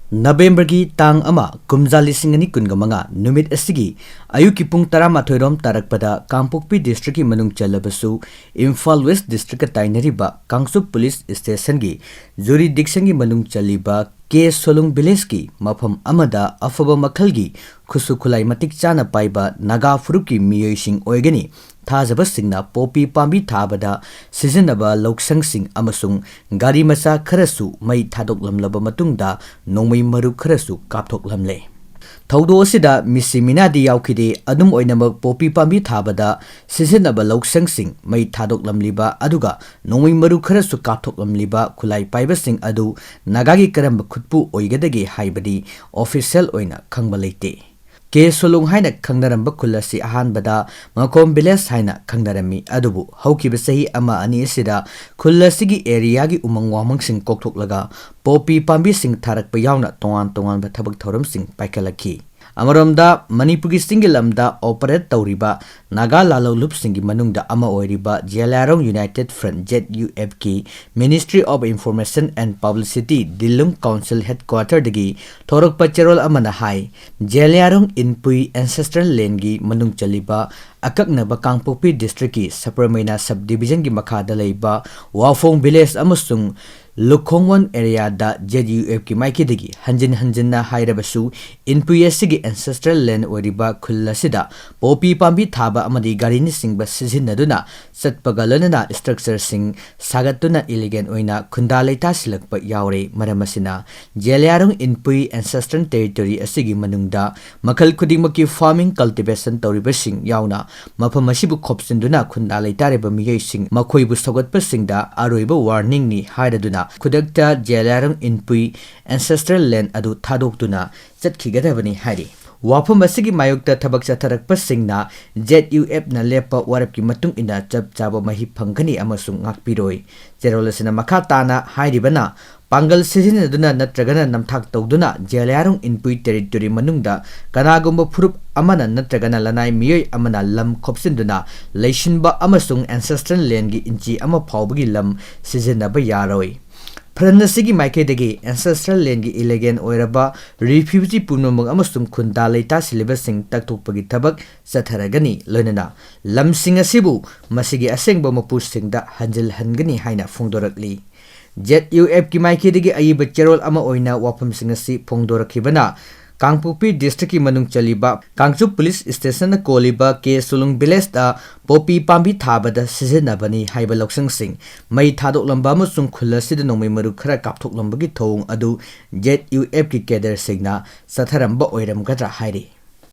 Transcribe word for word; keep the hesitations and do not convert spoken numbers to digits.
ꯅꯕꯦꯝꯕꯔꯒꯤ ꯇꯥꯡ ꯑꯃ, ꯀꯨꯝꯖꯥ ꯂꯤꯁꯤꯡ ꯑꯅꯤ ꯀꯨꯟꯒ ꯃꯉꯥ ꯅꯨꯃꯤꯠ ꯑꯁꯤꯒꯤ ꯑꯌꯨꯛꯀꯤ ꯄꯨꯡ ꯇꯔꯥꯃꯥꯊꯣꯏ ꯔꯣꯝ ꯇꯥꯔꯛꯄꯗ ꯀꯥꯡꯄꯣꯛꯄꯤ ꯗꯤꯁꯇ꯭ꯔꯤꯛꯀꯤ ꯃꯅꯨꯡ ꯆꯜꯂꯕꯁꯨ ꯏꯝꯐꯥꯜ ꯋꯦꯁ ꯗꯤꯁꯇ꯭ꯔꯤꯛꯀ ꯇꯥꯏꯅꯔꯤꯕ ꯀꯥꯡꯆꯨꯞ ꯄꯨꯂꯤꯁ ꯁ꯭ꯇꯦꯁꯟꯒꯤ ꯖꯨꯔꯤꯗꯤꯛꯁꯟꯒꯤ ꯃꯅꯨꯡ ꯆꯜꯂꯤꯕ ꯀꯦ ꯁꯣꯂꯨꯡ ꯚꯤꯂꯦꯖꯀꯤ ꯃꯐꯝ ꯑꯃꯗ ꯑꯐꯕ ꯃꯈꯜꯒꯤ ꯈꯨꯠꯁꯨ ꯈꯨꯠꯂꯥꯏ ꯃꯇꯤꯛ ꯆꯥꯅ ꯄꯥꯏꯕ ꯅꯥꯒꯥ ꯐꯨꯔꯨꯞꯀꯤ ꯃꯤꯑꯣꯏꯁꯤꯡ ꯑꯣꯏꯒꯅꯤ ꯊꯥꯖꯕꯁꯤꯡꯅ ꯄꯣꯄꯤ ꯄꯥꯝꯕꯤ ꯊꯥꯕꯗ ꯁꯤꯖꯤꯟꯅꯕ ꯂꯧꯁꯪꯁꯤꯡ ꯑꯃꯁꯨꯡ ꯒꯥꯔꯤ ꯃꯆꯥ ꯈꯔꯁꯨ ꯃꯩ ꯊꯥꯗꯣꯛꯂꯝꯂꯕ ꯃꯇꯨꯡꯗ ꯅꯣꯡꯃꯩ ꯃꯔꯨ ꯈꯔꯁꯨ ꯀꯥꯞꯊꯣꯛꯂꯝꯂꯦ꯫ ꯊꯧꯗꯣꯛ ꯑꯁꯤꯗ ꯃꯤꯁꯤ ꯃꯤꯅꯥꯗꯤ ꯌꯥꯎꯈꯤꯗꯦ꯫ ꯑꯗꯨꯝ ꯑꯣꯏꯅꯃꯛ, ꯄꯣꯄꯤ ꯄꯥꯝꯕꯤ ꯊꯥꯕꯗ ꯁꯤꯖꯤꯟꯅꯕ ꯂꯧꯁꯪꯁꯤꯡ ꯃꯩ ꯊꯥꯗꯣꯛꯂꯝꯂꯤꯕ ꯑꯗꯨꯒ ꯅꯣꯡꯃꯩ ꯃꯔꯨ ꯈꯔꯁꯨ ꯀꯥꯞꯊꯣꯛꯂꯝꯂꯤꯕ ꯈꯨꯠꯂꯥꯏ ꯄꯥꯏꯕꯁꯤꯡ ꯑꯗꯨ ꯅꯥꯒꯥꯒꯤ ꯀꯔꯝꯕ ꯈꯨꯠꯄꯨ ꯑꯣꯏꯒꯗꯒꯦ ꯍꯥꯏꯕꯗꯤ ꯑꯣꯐꯤꯁꯤꯌꯦꯜ ꯑꯣꯏꯅ ꯈꯪꯕ ꯂꯩꯇꯦ꯫ ꯀꯦ ꯁꯣꯂꯨꯡ ꯍꯥꯏꯅ ꯈꯪꯅꯔꯝꯕ ꯈꯨꯜ ꯑꯁꯤ ꯑꯍꯥꯟꯕꯗ ꯃꯈꯣꯝ ꯚꯤꯂꯦꯖ ꯍꯥꯏꯅ ꯈꯪꯅꯔꯝꯃꯤ, ꯑꯗꯨꯕꯨ ꯍꯧꯈꯤꯕ ꯆꯍꯤ ꯑꯃ ꯑꯅꯤ ꯑꯁꯤꯗ ꯈꯨꯜ ꯑꯁꯤꯒꯤ ꯑꯦꯔꯤꯌꯥꯒꯤ ꯎꯃꯪ ꯋꯥꯃꯪꯁꯤꯡ ꯀꯣꯛꯊꯣꯛꯂꯒ ꯄꯣꯄꯤ ꯄꯥꯝꯕꯤꯁꯤꯡ ꯊꯥꯔꯛꯄ ꯌꯥꯎꯅ ꯇꯣꯉꯥꯟ ꯇꯣꯉꯥꯟꯕ ꯊꯕꯛ ꯊꯧꯔꯝꯁꯤꯡ ꯄꯥꯏꯈꯠꯂꯛꯈꯤ꯫ ꯑꯃꯔꯣꯝꯗ, ꯃꯅꯤꯄꯨꯔꯒꯤ ꯆꯤꯡꯒꯤ ꯂꯝꯗ ꯑꯣꯄꯔꯦꯠ ꯇꯧꯔꯤꯕ ꯅꯥꯒꯥ ꯂꯥꯜꯍꯧꯂꯨꯞꯁꯤꯡꯒꯤ ꯃꯅꯨꯡꯗ ꯑꯃ ꯑꯣꯏꯔꯤꯕ Zeliangrong united front, Z U ꯑꯦꯐꯀꯤ Ministry of Information and Publicity, ꯗꯤꯂꯨꯡ ꯀꯥꯎꯟꯁꯤꯜ ꯍꯦꯗꯀ꯭ꯋꯥꯇꯔꯗꯒꯤ ꯊꯣꯔꯛꯄ ꯆꯦꯔꯣꯜ ꯑꯃꯅ ꯍꯥꯏ, ꯖꯦꯂꯤꯌꯥꯡꯔꯣꯡ ꯏꯟꯄꯨꯏ ꯑꯦꯟꯁꯦꯁꯇ꯭ꯔꯦꯜ ꯂꯦꯟꯒꯤ ꯃꯅꯨꯡ ꯆꯜꯂꯤꯕ ꯑꯀꯛꯅꯕ ꯀꯥꯡꯄꯣꯛꯄꯤ ꯗꯤꯁꯇ꯭ꯔꯤꯛꯀꯤ ꯁꯄꯔꯃꯩꯅꯥ ꯁꯕ ꯗꯤꯕꯤꯖꯟꯒꯤ ꯃꯈꯥꯗ ꯂꯩꯕ ꯋꯥꯐꯣꯡ ꯚꯤꯂꯦꯖ ꯑꯃꯁꯨꯡ ꯂꯨꯈꯣꯡꯋꯟ ꯑꯦꯔꯤꯌꯥꯗ ꯖꯦꯠ ꯌꯨ ꯑꯦꯐꯀꯤ ꯃꯥꯏꯀꯩꯗꯒꯤ ꯍꯟꯖꯤꯟ ꯍꯟꯖꯤꯟꯅ ꯍꯥꯏꯔꯕꯁꯨ, ꯏꯟꯄꯨꯏ ꯑꯁꯤꯒꯤ ꯑꯦꯟꯁꯦꯁꯇ꯭ꯔꯦꯜ ꯂꯦꯟ ꯑꯣꯏꯔꯤꯕ ꯈꯨꯜ ꯑꯁꯤꯗ ꯄꯣꯄꯤ ꯄꯥꯝꯕꯤ ꯊꯥꯕ ꯑꯃꯗꯤ ꯒꯥꯔꯤꯅꯆꯤꯡꯕ ꯁꯤꯖꯤꯟꯅꯗꯨꯅ ꯆꯠꯄꯒ ꯂꯣꯏꯅꯅ ꯏꯁꯇ꯭ꯔꯛꯆꯔꯁꯤꯡ ꯁꯥꯒꯠꯇꯨꯅ ꯏꯂꯤꯒꯦꯜ ꯑꯣꯏꯅ ꯈꯨꯟꯗꯥ ꯂꯩꯇꯥꯁꯤꯜꯂꯛꯄ ꯌꯥꯎꯔꯦ꯫ ꯃꯔꯝ ꯑꯁꯤꯅ, ꯖꯦꯂꯤꯌꯥꯡꯔꯣꯡ ꯏꯟꯄꯨꯏ ꯑꯦꯟꯁꯦꯁꯇ꯭ꯔꯦꯜ ꯇꯦꯔꯤꯇꯣꯔꯤ ꯑꯁꯤꯒꯤ ꯃꯅꯨꯡꯗ ꯃꯈꯜ ꯈꯨꯗꯤꯡꯃꯛꯀꯤ farming, cultivation ꯇꯧꯔꯤꯕꯁꯤꯡ ꯌꯥꯎꯅ ꯃꯐꯝ ꯑꯁꯤꯕꯨ ꯈꯣꯞꯆꯤꯟꯗꯨꯅ ꯈꯨꯟꯗꯥ ꯂꯩꯇꯥꯔꯤꯕ ꯃꯤꯑꯣꯏꯁꯤꯡ ꯃꯈꯣꯏꯕꯨ ꯁꯧꯒꯠꯄꯁꯤꯡꯗ ꯑꯔꯣꯏꯕ ꯋꯥꯔꯅꯤꯡꯅꯤ ꯍꯥꯏꯔꯗꯨꯅ ꯈꯨꯗꯛꯇ ꯖꯦꯂꯤꯌꯥꯡꯔꯣꯡ ꯏꯟꯄꯨꯏ ꯑꯦꯟꯁꯦꯁꯇ꯭ꯔꯦꯜ ꯂꯦꯟ ꯑꯗꯨ ꯊꯥꯗꯣꯛꯇꯨꯅ ꯆꯠꯈꯤꯒꯗꯕꯅꯤ ꯍꯥꯏꯔꯤ꯫ ꯋꯥꯐꯝ ꯑꯁꯤꯒꯤ ꯃꯥꯌꯣꯛꯇ ꯊꯕꯛ ꯆꯠꯊꯔꯛꯄꯁꯤꯡꯅ ꯖꯦꯠ ꯌꯨ ꯑꯦꯐꯅ ꯂꯦꯞꯄ ꯋꯥꯔꯦꯞꯀꯤ ꯃꯇꯨꯡ ꯏꯟꯅ ꯆꯞ ꯆꯥꯕ ꯃꯍꯩ ꯐꯪꯒꯅꯤ ꯑꯃꯁꯨꯡ ꯉꯥꯛꯄꯤꯔꯣꯏ꯫ ꯆꯦꯔꯣꯜ ꯑꯁꯤꯅ ꯃꯈꯥ ꯇꯥꯅ ꯍꯥꯏꯔꯤꯕꯅ, ꯄꯥꯡꯒꯜ ꯁꯤꯖꯤꯟꯅꯗꯨꯅ ꯅꯠꯇ꯭ꯔꯒꯅ ꯅꯝꯊꯥꯛ ꯇꯧꯗꯨꯅ ꯖꯦꯂꯤꯌꯥꯡꯔꯣꯡ ꯏꯟꯄꯨꯏ ꯇꯦꯔꯤꯇꯣꯔꯤ ꯃꯅꯨꯡꯗ ꯀꯅꯥꯒꯨꯝꯕ ꯐꯨꯔꯨꯞ ꯑꯃꯅ ꯅꯠꯇ꯭ꯔꯒꯅ ꯂꯅꯥꯏ ꯃꯤꯑꯣꯏ ꯑꯃꯅ ꯂꯝ ꯈꯣꯞꯆꯤꯟꯗꯨꯅ ꯂꯩꯁꯤꯟꯕ ꯑꯃꯁꯨꯡ ꯑꯦꯟꯁꯦꯁꯇ꯭ꯔꯦꯜ ꯂꯦꯟꯒꯤ ꯏꯟꯆꯤ ꯑꯃ ꯐꯥꯎꯕꯒꯤ ꯂꯝ ꯁꯤꯖꯤꯟꯅꯕ ꯌꯥꯔꯣꯏ꯫ ꯐ꯭ꯔꯟ ꯑꯁꯤꯒꯤ ꯃꯥꯏꯀꯩꯗꯒꯤ ancestral land ꯒꯤ ꯏꯂꯦꯒꯦꯟ ꯑꯣꯏꯔꯕ ꯔꯤꯐ꯭ꯌꯨꯖꯤ ꯄꯨꯝꯅꯃꯛ ꯑꯃꯁꯨꯡ ꯈꯨꯟꯗꯥ ꯂꯩꯇꯥꯁꯤꯜꯂꯤꯕꯁꯤꯡ ꯇꯛꯊꯣꯛꯄꯒꯤ ꯊꯕꯛ ꯆꯠꯊꯔꯒꯅꯤ, ꯂꯣꯏꯅꯅ ꯂꯝꯁꯤꯡ ꯑꯁꯤꯕꯨ ꯃꯁꯤꯒꯤ ꯑꯁꯦꯡꯕ ꯃꯄꯨꯁꯤꯡꯗ ꯍꯟꯖꯤꯜꯍꯟꯒꯅꯤ ꯍꯥꯏꯅ ꯐꯣꯡꯗꯣꯔꯛꯂꯤ꯫ ZUF ꯀꯤ ꯃꯥꯏꯀꯩꯗꯒꯤ ꯑꯏꯕ ꯆꯦꯔꯣꯜ ꯑꯃ ꯑꯣꯏꯅ ꯋꯥꯐꯝꯁꯤꯡ ꯑꯁꯤ ꯐꯣꯡꯗꯣꯔꯛꯈꯤꯕꯅ ꯀꯥꯡꯄꯣꯛꯄꯤ ꯗꯤꯁꯇ꯭ꯔꯤꯛꯀꯤ ꯃꯅꯨꯡ ꯆꯜꯂꯤꯕ ꯀꯥꯡꯆꯨꯞ ꯄꯨꯂꯤꯁ ꯁ꯭ꯇꯦꯁꯟꯅ ꯀꯣꯜꯂꯤꯕ ꯀꯦ ꯁꯨꯂꯨꯡ ꯚꯤꯂꯦꯖꯇ ꯄꯣꯄꯤ ꯄꯥꯝꯕꯤ ꯊꯥꯕꯗ ꯁꯤꯖꯤꯟꯅꯕꯅꯤ ꯍꯥꯏꯕ ꯂꯧꯁꯪꯁꯤꯡ ꯃꯩ ꯊꯥꯗꯣꯛꯂꯝꯕ ꯑꯃꯁꯨꯡ ꯈꯨꯜ ꯑꯁꯤꯗ ꯅꯣꯡꯃꯩ ꯃꯔꯨ ꯈꯔ ꯀꯥꯞꯊꯣꯛꯂꯝꯕꯒꯤ ꯊꯧꯑꯣꯡ ꯑꯗꯨ ZUF ꯀꯤ ꯀꯦꯗꯔꯁꯤꯡꯅ ꯆꯠꯊꯔꯝꯕ ꯑꯣꯏꯔꯝꯒꯗ꯭ꯔꯥ ꯍꯥꯏꯔꯤ꯫